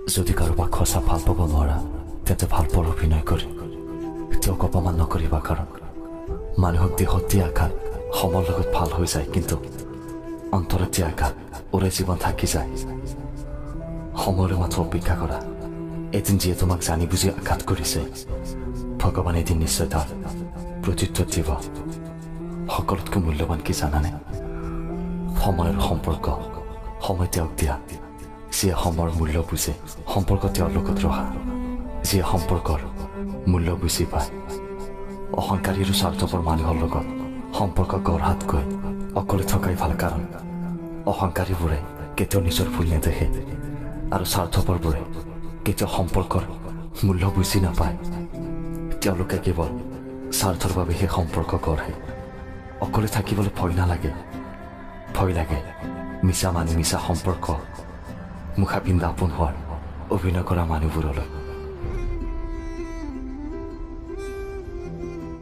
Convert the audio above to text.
যদি কাৰোবাক সঁচা ভাল পাব নোৱাৰা, তেন্তে ভাল পোৱাৰ অভিনয় কৰি তেওঁক অপমান নকৰিবা। কাৰণ মানুহক দেহত দিয়া আঘাত সময়ৰ লগত ভাল হৈ যায়, কিন্তু অন্তৰত দিয়া আঘাত ওৰে জীৱন থাকি যায়। সময়লৈ মাথো অপেক্ষা কৰা। এদিন যিয়ে তোমাক জানি বুজি আঘাত কৰিছে, ভগৱানে এদিন নিশ্চয় তাৰ প্ৰত্যুত্তৰ দিব। সকলোতকৈ মূল্যৱান কি জানানে? সময়ৰ সম্পৰ্ক। সময় তেওঁক দিয়া যিয়ে সময়ৰ মূল্য বুজে। সম্পৰ্ক তেওঁৰ লগত ৰখা যিয়ে সম্পৰ্কৰ মূল্য বুজি পায়। অহংকাৰী আৰু স্বাৰ্থপৰ মানুহৰ লগত সম্পৰ্ক গঢ়াতকৈ অকলে থকাই ভাল। কাৰণ অহংকাৰীবোৰে কেতিয়াও নিজৰ ভুল নেদেখে আৰু স্বাৰ্থপৰবোৰে কেতিয়াও সম্পৰ্কৰ মূল্য বুজি নাপায়। তেওঁলোকে কেৱল স্বাৰ্থৰ বাবে সেই সম্পৰ্ক গঢ়ে। অকলে থাকিবলৈ ভয় নালাগে, ভয় লাগে মিছা মানুহ, মিছা সম্পৰ্ক, মুখা পিন্ধা আপোন হোৱাৰ অভিনয় কৰা মানুহবোৰলৈ।